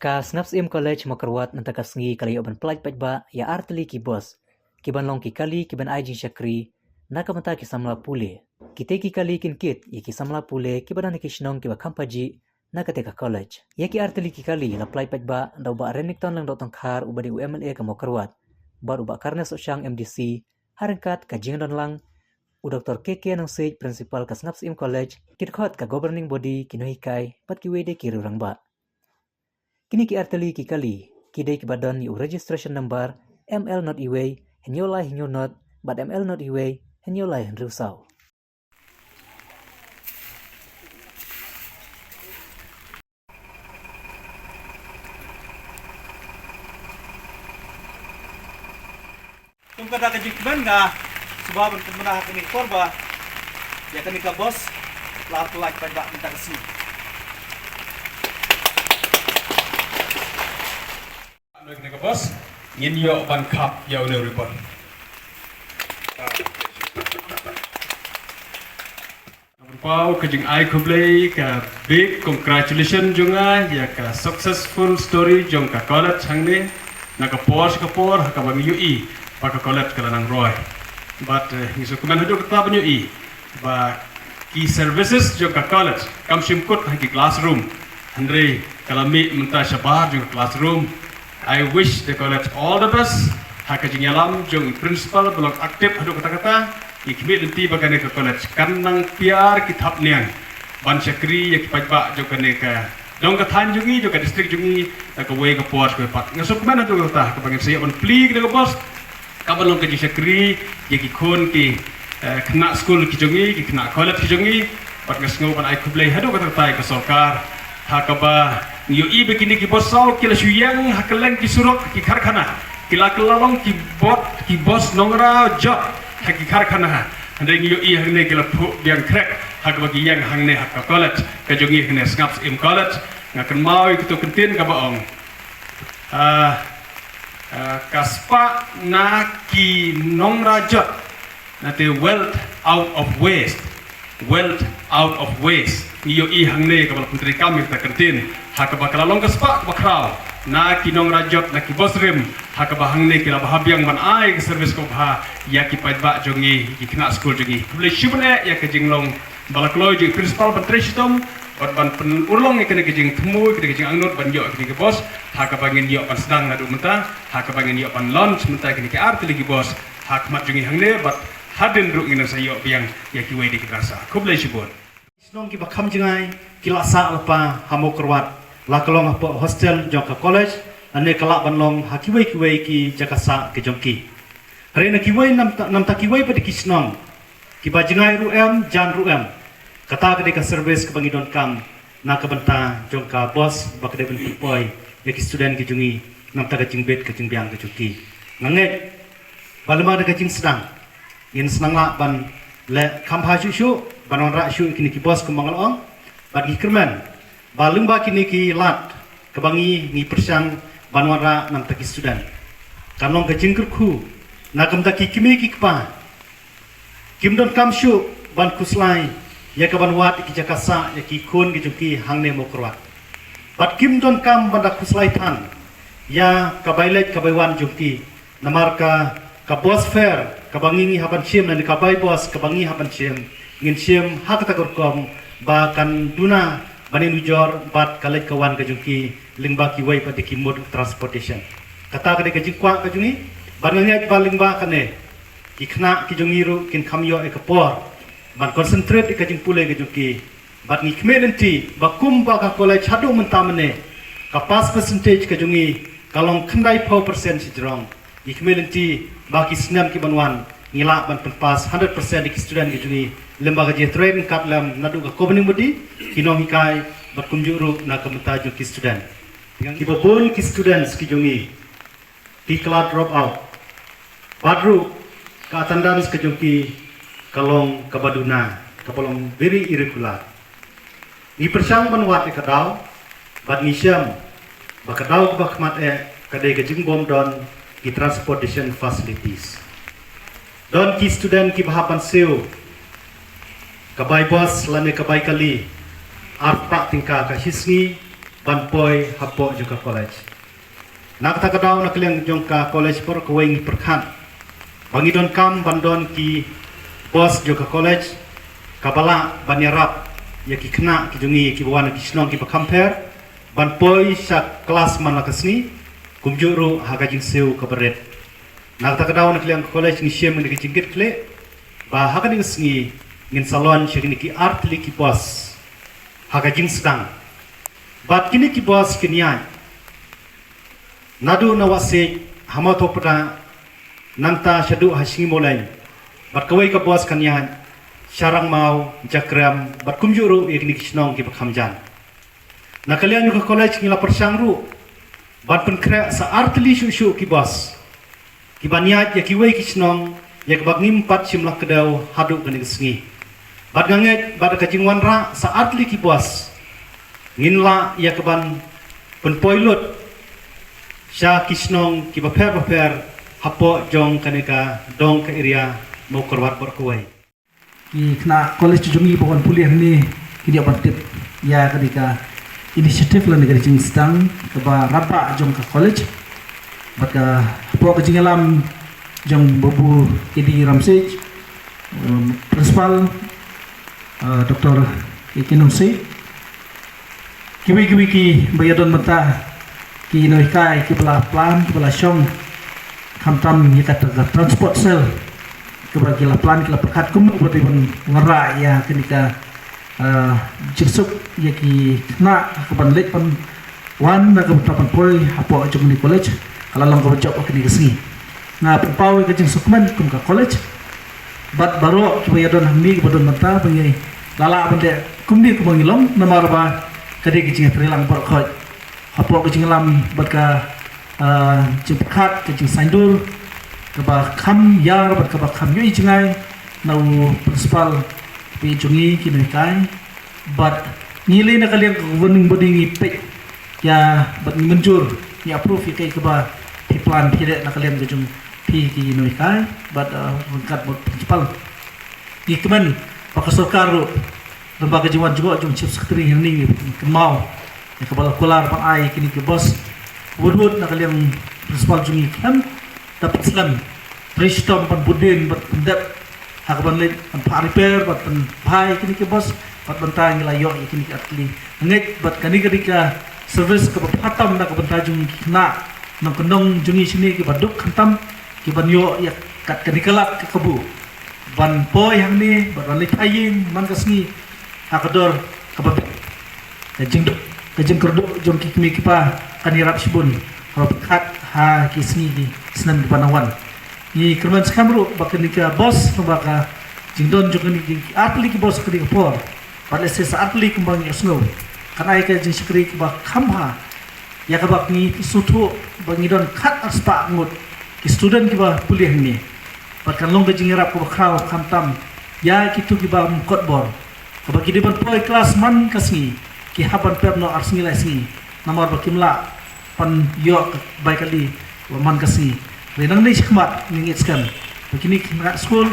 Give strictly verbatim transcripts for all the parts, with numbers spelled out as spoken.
Ka Sngap Syiem College Mawkyrwat mynta ka sngi ka la ïoh ban pyllait paidbah ïa artylli ki bos, ki ban long ki kali ki ban ai jingshakri na ka bynta ki samla pule. Kitei ki kali kin kit ïa ki samla pule ki ba don ha ki shnong ki ba kham pajih na katei ka college. Ïa ki artylli ki kali la pyllait paidbah da u Bah Renikton Lyngdoh Tongkhar, u ba dei u M L A ka Mawkyrwat, bad u Bah Carnes Sohshang, M D C, ha ryngkat ka jingdon lang u Doktor K K Nongsiej, Principal ka Sngap Syiem College, ki dkhot ka governing body, ki nonghikai bad kiwei de ki riew rangbah. Kine ki artylli ki kali ki dei ki ba don ïa u registration number M L not iwei hynñiew lai hynñiew not bad M L not iwei hynñiew lai hynriew saw. Kum kata ka jingkmen, nga sngewbha ban pynbna ha kane ka por ba ïa kane ka bos la pyllait paidbah mynta ka sngi. Kane ka bos ngin ïoh ban khap ïa une u ribbon. Pau ka jingai khublei, ka big congratulation jong nga ïa ka successful story jong ka college hangne. Na ka por sha ka por ha kaba ngi ïohi ba ka college ka la nang roi. But eh, ngi sngewkmen haduh katta ban ïohi ba ki services jong ka college kam shym kut ha ki classroom, hynrei ka la mih mynta shabar jong ka classroom. I wish the college all the best. Ha ka jingïalam jong i principal ba long active haduh katta katta, ngi khmih lynti ba kane ka college kan nang pynïar ki thapniang ban shakri ïa ki paidbah jong kane ka dong ka thaiñ jong ngi, jong ka district jong ngi, na kawei ka por kawei pat. Nga sngewkmen haduh katta, kaba ngin sa ïoh ban plie kane ka bos, kaba long ka jingshakri ïa ki khun ki eh, khynnah skul ki jong ngi, ki khynnah college ki jong ngi. Bad nga sngew ban ai khublei haduh katta katta ïa ka sorkar ha kaba ngi ïohi ba kine ki bos saw ki la shu ïeng ha kylleng ki surok, ki karkhana, ki la kylla long ki bot, ki bos nongra jot ha ki karkhana. Hynrei ngi ïohi hangne ki la phuh biang khrek ha kaba ki ïeng hangne ha ka college ka jong ngi hangne, Sngap Syiem College. Nga kynmaw ïa kito ki ktien kaba ong, ah, ah, ka spah na ki nongra jot, na te wealth out of waste. Wealth out of waste. Ngi ïohi hangne kaba la pyntreikam ïa kata ka ktien ha kaba ka la long ka spah kaba khraw na ki nongra jot, na ki bos rim, ha kaba hangne ki la bha biang ban ai ka service kaba bha ïa ki paidbah jong ngi, ki khynnah skul jong ngi. Khublei shibun eh ïa ka jinglong ba la kloi jong i principal ban trei shitom bad ban pynurlong ïa kane ka jingthmu, ïa kane ka jingangnud ban ïoh ïa kane ka bos, ha kaba ngin ïoh ban sdang naduh mynta, ha kaba ngin ïoh ban launch mynta ïa kine ki artylli ki bos ha khmat jong ngi hangne, bad hadien ruh ngin sa ïoh biang ïa kiwei de ki ban sah. Khublei shibun. Shnong kiba kham jngai ki la sah lypa ha Mawkyrwat, la ka long hapoh hostel jong ka college, lane ka lah ban long ha kiwei kiwei ki jaka sah ki jong ki. Hynrei na kiwei namta, namta kiwei pat de ki shnong kiba jngai ruh em, jan ruh em. Kata ka dei ka service kaba ngi donkam na ka bynta jong ka bos ba ka dei ban pynpoi ïa ki student ki jong ngi namta ka jingbit ka jingbiang ka jong ki. Nga ngeit ba lyngba da ka jingsdang ngin sa nang lah ban leh kham bha shuh shuh ban wanrah shuh ïa kine ki bos kumba nga la ong. Bad ngi kyrmen ba lyngba kine ki lad kaba ngi, ngi pyrshang ban wanrah namta ki student, kan long ka jingkyrkhu na ka bynta ki kmie ki kpa. Kim donkam shuh ban khuslai ïa ka ban wad ïa ki jaka sah ïa ki khun ki jong ki hangne Mawkyrwat. Bad kim donkam ban da khuslai than ïa ka bai leit ka bai wan jong ki. Namar ka, ka bus fare kaba ngi, ngi hap ban shim, lane ka bai bus kaba ngi hap ban shim, ngin shim ha kata ka rukom ba kan duna ban ïanujor bad ka leit ka wan ka jong ki lyngba kiwei pat de ki mode of transportation. Kata ka dei ka jingkwah ka jong ngi, bad nga ngeit ba lyngba kane ki khynnah ki jong ngi ruh kin kham ïoh ïa ka por ban concentrate ïa ka jingpule ka jong ki. Bad ngi khmih lynti ba kumba ka college haduh mynta mynne, ka pass percentage ka jong ngi ka long khyndai phew percent shajrong. Ngi khmih lynti ba ki snem ki ban wan ngi lah ban pynpass hundred percent ïa ki student ki jong ngi lyngba ka jingtrei ryngkat lem naduh ka governing body, ki nonghikai, bad kumjuh ruh na ka bynta jong ki student. Kiba bun ki students ki jong ngi ki kylla drop out. Bad ruh ka attendance ka jong ki ka long kaba duna, kaba long very irregular. Ngi pyrshang ban wad ïa ka daw, bad ngi shem ba ka daw kaba khmat eh ka dei ka jingbym don ki transportation facilities. Don ki student kiba hap ban siew ka bai bus lane ka bai kali arphew tyngka ka shi sngi, ban poi hapoh jong ka college. Na kata ka daw, na ka liang jong ka college por kawei ngi pyrkhat ba ngi donkam ban don ki bus jong ka college kaba lah ban ïarap ïa ki khynnah ki jong ngi kiba wan na ki shnong kiba kham pher ban poi sha klas man la ka sngi, kumjuh ruh ha ka jingsiew kaba rit. Na kata ka daw, na ka liang ka college ngi shim ïa ka jingkitkhlieh ba ha kane ka sngi ngin sa launch ïa kine ki artylli ki bus ha ka jingsdang. Bad kine ki bus kin ïaid naduh na Wahsiej ha Mawthaw Pdeng, nangta shaduh ha Shngi Mawleng. Bad kawei ka bus kan ïaid sha Rangmaw, Jakrem bad kumjuh ruh ïa kine ki shnong kiba kham jan. Na ka liang jong ka college ngi la pyrshang ruh ban pynkhreh sa artylli shuh shuh ki bus kiban ïaid ïa kiwei ki shnong ïa kaba ngim pat shym la kdew haduh kane ka sngi. Bad nga ngeit ba da ka jingwanrah sa artylli ki bus ngin lah ïa kaban pynpoi lut sha ki shnong kiba pher bapher hapoh jong kane ka dong ka area Mawkyrwat baroh kawei. Ki khynnah college jong ngi ba wan pule hangne ki dei ban tip ïa kane ka initiative lane ka jingsdang kaba radbah jong ka college. Bad ka hapoh ka jingïalam jong Babu K D Ramsiej, um, Principal, uh, Doctor K K Nongsiej, kiwei kiwei kiba ïadon bynta ki nonghikai kiba la plan kiba la shong, khamtam ïa kata ka transport cell kiba ki la plan ki la pyrkhat kumno ba dei ban wanrah ïa kane ka, ah, jingsuk ïa ki khynnah kaban leit ban wan na ka bynta ban poi hapoh jong kane ka college ka la long kaba jop ha kane ka sngi. Nga pynpaw ïa ka jingsuk kmen kum ka college bad baroh kiba ïadon hangne kiba don bynta ba ngi la lah ban leh kumne kumba ngi long namar ba ka dei ka jingïatreilang baroh khoit hapoh ka jingïalam bad ka, ah, jingpyrkhat ka jingsaindur kaba kham ïar bad kaba kham ïohi jngai na u principal ba ïeit jong ngi ki nonghikai. Bad ngi lei na ka liang ka governing body ngi peit ïa bad ngi mynjur, ngi approve ïa kaei kaba phi plan phi leh na ka liang ka jong phi ki nonghikai bad, ah, ryngkat bad principal. Ngi kmen ba ka sorkar ruh, lyngba ka jingwan jngoh jong chief secretary hangne, ngi kynmaw ïa kaba la kular ban ai kine ki bus. Wut wut na ka liang principal jong ngi khlem da pynslem, trei shitom ban bud dien bad pyndep ha kaban leit ban phah repair bad pynphai kine ki bus bad mynta ngi la ïoh ïa kine ki artylli. Ngeit bad kane ka dei ka service kaba bha tam na ka bynta jong ki khynnah nongkyndong jong ngi shane kiba duk khamtam kiban ïoh ïa kat kane ka lad ka kabu ban poi hangne bad ban leit phai ïing man ka sngi ha ka dor kaba bit. Ka jingduk, ka jingkyrduh jong ki kmie ki kpa kan ïarap shibun ha ba pyrkhat ha ki sngi ki snem kiban wan. Ngi kyrmen skhem ruh ba kane ka bus, ba ka jingdon jong kane ki artylli ki bus ha kane ka por, bad lehse sa artylli kumba ngi sngew, kan ai ka jingshakri kaba kham bha ïa kaba ngi sngewthuh ba ngi don khat ar spah ngut ki student kiba pule hangne. Bad kan long ka jingïarap kaba khraw khamtam ïa kito kiba ym kot bor, kaba ki dei ban poi klas man ka sngi, ki hap ban pep noh ar sngi lai sngi namar ba kim lah ban ïoh ka bai kali ba man ka sngi. Hynrei nangne shakhmat ngi ngeit skhem ba kine ki khynnah skul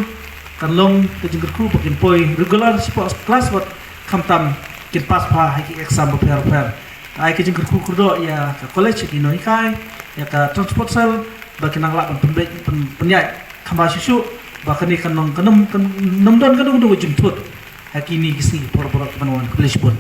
kan long ka jingkyrkhu ba kin poi regular shapoh klas bad khamtam kin pass bha ha ki exam bapher bapher. Ai ka jingkyrkhu kyrdoh ïa ka college, ïa ki nonghikai, ïa ka transport cell ba kin nang lah ban pynbeit, pyn, pynïaid kham bha shuh shuh ba kane kan long, kan ym, kan ym don kano kano ka jingthut ha kine ki sngi por por kiban wan. Khublei shibun.